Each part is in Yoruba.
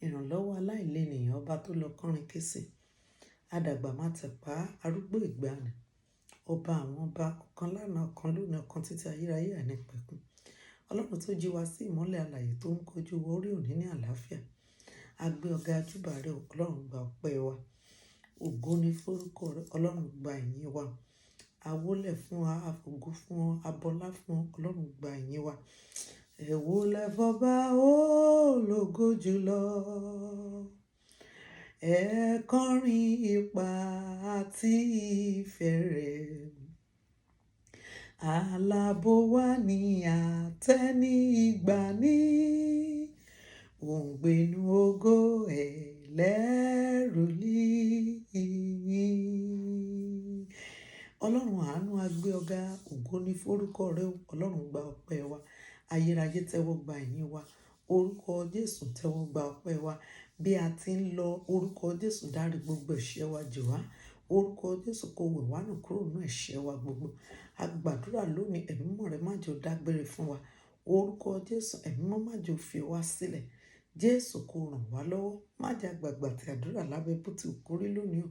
Ìrànlọ́wọ́ aláìlénìyàn, ọba tó lọ kánrin kése. Adàgbà má tẹ̀pá, arúgbó ìgbàanì. Ọba àwọn ọba, ọ̀kan lánàá, ọ̀kan lónìí, ọ̀kan títí ayérayé àìnípẹ̀kun. Ọlọ́run tó jí wa sí ìmọ́lẹ̀ alààyè tó ń kojú wa orí òní ní àlàáfíà. A gbé ọ̀gá júbà rẹ o, Ọlọ́run gba ọpẹ́ wa. Ògo ni forúkọ rẹ, Ọlọ́run gba ìyìn wa. A wólẹ̀ fún wa, a fògo fún ọ, a bọlá fún ọ, Ọlọ́run gba ìyìn wa. Ẹ wólẹ̀ fọba ológo jùlọ. Ẹ kọrin ipá àti ìfẹ́ rẹ̀. Alábò wa ní àtẹni ìgbàanì. Ó ń gbénú ògo ẹlẹ́rù níyìn. Ọlọ́run àánú, a gbé ọ̀gá, ògo ni forúkọ rẹ o, Ọlọ́run gba ọpẹ́ wa. Ayérayé tẹ́wọ́ gba ìyìn wa. Orúkọ Jésù tẹ́wọ́ gba ọpẹ́ wa. Bí a ti ń lọ, orúkọ Jésù dárí gbogbo ẹ̀ṣẹ̀ wa jì wá. Orúkọ Jésù kó wẹ̀ wá nù kúrò nínú ẹ̀ṣẹ̀ wa gbogbo. A gbàdúrà lónìí, ẹ̀mí mímọ́ rẹ má jẹ́ ó dágbére fún wa. Orúkọ Jésù, ẹ̀mí mímọ́ má jẹ́ ó fi wá sílẹ̀. Jésù kó ràn wá lọ́wọ́. Má jẹ́ àgbàgbà tí àdúrà lábẹ́ bó ti kórí lónìí o.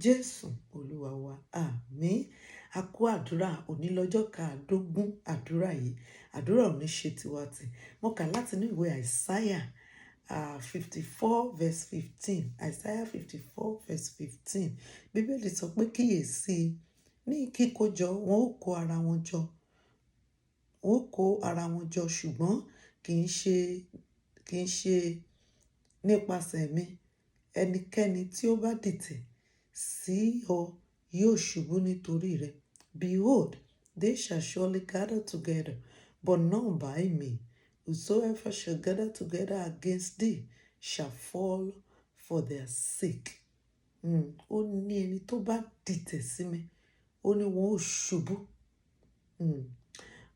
Jésù Olúwa wa. Àmín. A kó àdúrà òní lọ́jọ́ kàádógún àdúrà yìí. Àdúrà òní ṣe tiwa tì. Mo kà láti inú ìwé Isaiah 54 verse 15. Isaiah 54 verse 15. Bíbélì sọ pé kíyèsí, ní kíkójọ wọn ó kó ara wọn jọ. Wọn ó kó ara wọn jọ, ṣùgbọ́n kì í ṣe nípasẹ̀ mi. Ẹnikẹ́ni tí ó bá dìtẹ̀ sí ọ yóò ṣubú nítorí rẹ. Behold, they shall surely gather together, but not by me. Whosoever shall gather together against thee shall fall for their sake. Ó ní ẹni tó bá dìtẹ̀ sí mi, ó ní wọn ó ṣubú.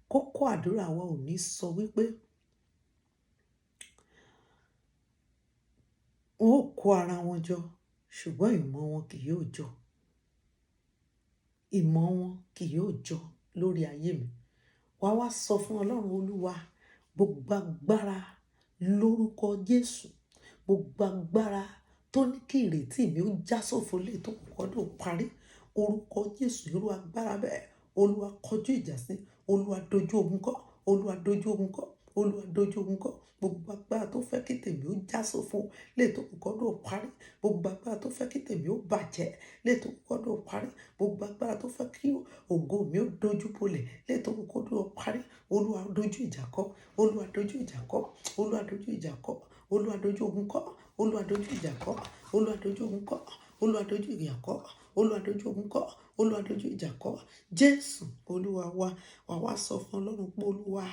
Kókó àdúrà wa ò ní sọ wípé wọn ó kó ara wọn jọ, ṣùgbọ́n ìmọ̀ wọn kì yóò jọ. Ìmọ̀ wọn kì yóò jọ lórí ayé mi. Wà wá sọ fún Ọlọ́run Olúwa, gbogbo agbára lórúkọ Jésù, gbogbo agbára tó ní kí ìrètí mi ó já sófo lé tó kù kọ́dún parí. Orúkọ Jésù, irú agbára bẹ́ẹ̀, Olúwa kọjú ìjà sí, Olúwa dojú ogun kọ́, Olúwa dojú ogun kọ́, Olúwa dojú ogun kọ́. Gbogbo agbára tó fẹ́ kí tèmi ó já sófo lé tó kù kọ́dún parí. Gbogbo agbára tó fẹ́ kí tèmi ó bàjẹ́ lé tó kù kọ́dún parí. Gbogbo agbára tó fẹ́ kí ògo mi ó dojú bolẹ̀ lé tó kù kọ́dún parí. Olúwa dojú ìjà kọ́, Olúwa dojú ìjà kọ́, Olúwa dojú ìjà kọ́, Olúwa dojú ogun kọ́, Olúwa dojú ìjà kọ́, Olúwa dojú ogun kọ́, Olúwa dojú ìjà kọ́, Olúwa dojú ogun kọ́, Olúwa dojú ìjà kọ́. Jésù Olúwa wa, wà wá sọ fún Ọlọ́run pé Olúwa,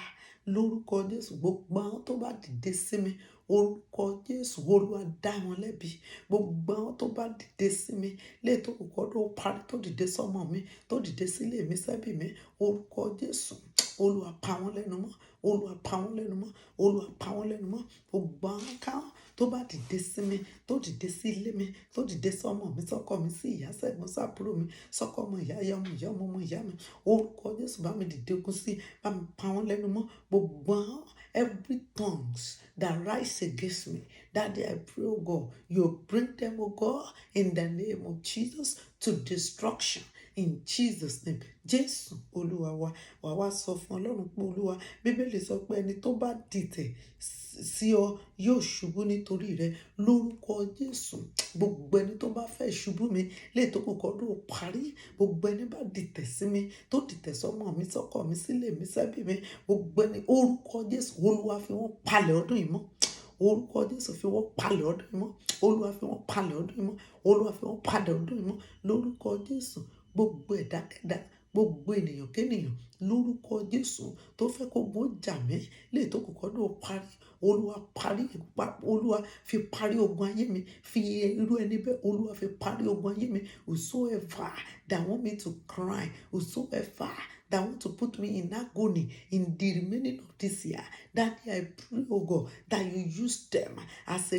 lórúkọ Jésù, gbogbo àwọn tó bá dìde sí mi, orúkọ Jésù, Olúwa dá wọn lẹ́bi. Gbogbo àwọn tó bá dìde sí mi, lé tó kù kọ́dún parí, tó dìde sọ́mọ mi, tó dìde sílé mi, sẹ́bí mi, orúkọ Jésù, Olúwa pa wọ́n lẹ́nu mọ́, Olúwa pa wọ́n lẹ́nu mọ́, Olúwa pa wọ́n lẹ́nu mọ́. Gbogbo àwọn káwọn tó bá dìde sí mi, tó dìde sí ilé mi, tó dìde sọ́mọ mi, sọ́kọ mi, sí ìyá sẹ́gbọ́n sábúrò mi, sọ́kọ ọmọ ìyá, ìyá ọmọ ìyá ọmọ ọmọ ìyá mi, orúkọ Jésù, bá mi dìde ogun sí, bá mi pa wọ́n lẹ́nu mọ́. Gbogbo àwọn every tongues that rise against me, Daddy, I pray, oh God, you bring them, oh God, in the name of Jesus, to destruction. In Jesus' name. Jésù Olúwa wa, wà wá sọ fún Ọlọ́run pé Olúwa, Bíbélì sọ pé ẹni tó bá dìtẹ̀ sí ọ yóò ṣubú nítorí rẹ. Lórúkọ Jésù, gbogbo ẹni tó bá fẹ́ ṣubú mi, lè tó kù kọ́dún parí, gbogbo ẹni bá dìtẹ̀ sí mi, tó dìtẹ̀ sọ́mọ mi, sọ́kọ mi, sílé mi, sẹ́bí mi, gbogbo ẹni, orúkọ Jésù, Olúwa fi wọ́n palẹ̀ ọdún yìí mọ́. Orúkọ Jésù, fi wọ́n palẹ̀ ọdún yìí mọ́. Olúwa fi wọ́n palẹ̀ ọdún yìí mọ́. Olúwa fi wọ́n palẹ̀ ọdún yìí mọ́. Lórúkọ Jésù, gbogbo ẹ̀dákẹ́dá, gbogbo ènìyàn kéènìyàn, lórúkọ Jésù, tó fẹ́ kó ogun jà mí lè tó kù kọ́dún parí, Olúwa parí, Olúwa fi parí ogun ayé mi, fi irú ẹni bẹ́ẹ̀, Olúwa fi parí ogun ayé mi. Whosoever that want me to cry, whosoever that want to put me in agony in the remaining of this year, Daddy, I pray, oh God, that you use them as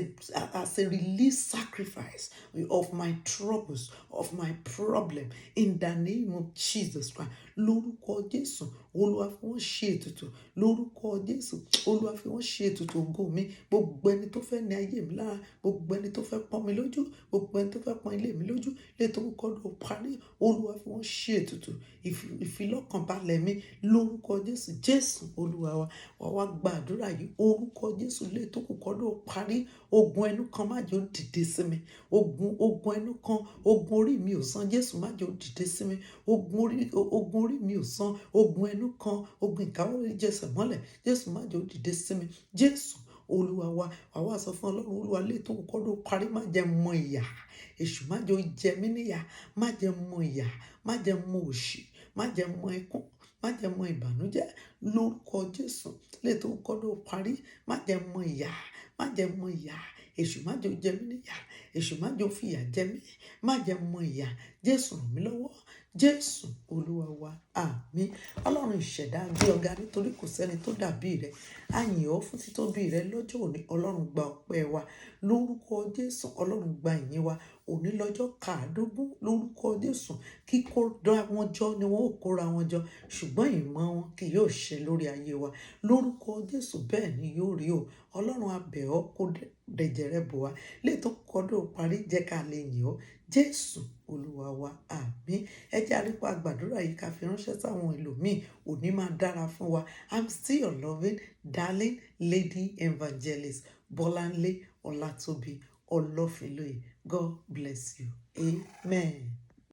a release sacrifice of my troubles, of my problem, in the name of Jesus Christ. Lórúkọ Jésù, Olúwa fi wọ́n ṣe ètùtù lórúkọ Jésù. Olúwa fi wọ́n ṣe ètùtù ògo mi. Gbogbo ẹni tó fẹ́ ní ayé mi lára, gbogbo ẹni tó fẹ́ pọ́n mi lójú, gbogbo ẹni tó fẹ́ pọ́n ilé mi lójú, lè tó kọ́dọ̀ parí. Olúwa fi wọ́n ṣe ètùtù ìfilọ́kànbalẹ̀ mi lórúkọ Jésù. Jésù Olúwa wa, wà wá gba àdúrà yìí. Orúkọ Jésù, lè tó kù kọ́dọ̀ parí. Ogun ẹnu kan, má jẹ́ ó dìde sí mi. Ogun ẹnu kan, ogun orí mi ò san, Jésù má jẹ́ ó dìde sí mi. Ogun orí mi ò san, ogun ẹnu kan, ogun ìkáwọ́ jẹsẹ̀ mọ́lẹ̀, Jésù má jẹ́ ó dìde sí mi. Jésù Olúwa wa, wà wá sọ fún Ọlọ́run, Olúwa, lè tó kọ́dọ̀ parí, má jẹ́ mọ ìyà. Èṣù má jẹ́ ó jẹ mí níyà, má jẹ́ mọ ìyà, má jẹ́ mọ òṣì, má jẹ́ mọ ẹkún, má jẹ́ mọ ìbànújẹ́ lórúkọ Jésù. Lè tó kọ́dọ̀ parí, má jẹ́ mọ ìyà, má jẹ́ mọ ìyà. Èṣù má jẹ́ ó jẹ mí níyà, Èṣù má jẹ́ ó fìyà jẹ mí, má jẹ́ mọ ìyà. Jésù, ràn mí lọ́wọ́. Jésù Olúwa wa, àmín. Ọlọ́run ìṣẹ̀dá, gbé ọ̀gá nítorí kò sẹ́ni tó dàbí rẹ. A yìn ọ́ fún títóbi rẹ lọ́jọ́ òní. Ọlọ́run, gba ọpẹ́ wa lórúkọ Jésù. Ọlọ́run, gba ìyìn wa. Òní lọ́jọ́ 15 lórúkọ Jésù. Kíkó dá wọn jọ ni wọn ó kóra wọn jọ, ṣùgbọ́n ìmọ̀ wọn kì yóò ṣe lórí ayé wa lórúkọ Jésù. Bẹ́ẹ̀ ni yóò rí o. Ọlọ́run, a bẹ̀ ọ́, kó dẹ̀jẹ̀ rẹ bò wá léètò kọ́dọ̀ parí, jẹ́ ká lè yìn ọ́. Jésù Olúwa wa, àmín. Ẹ jẹ́ àrípa gbàdúrà yìí ká fi ránṣẹ́ sáwọn ẹlòmíì. Òní máa dára fún wa. I'm still your loving darling lady evangelist, Bọ́láńlé Ọlátòbí Ọlọ́fínlóye. God bless you. Amen.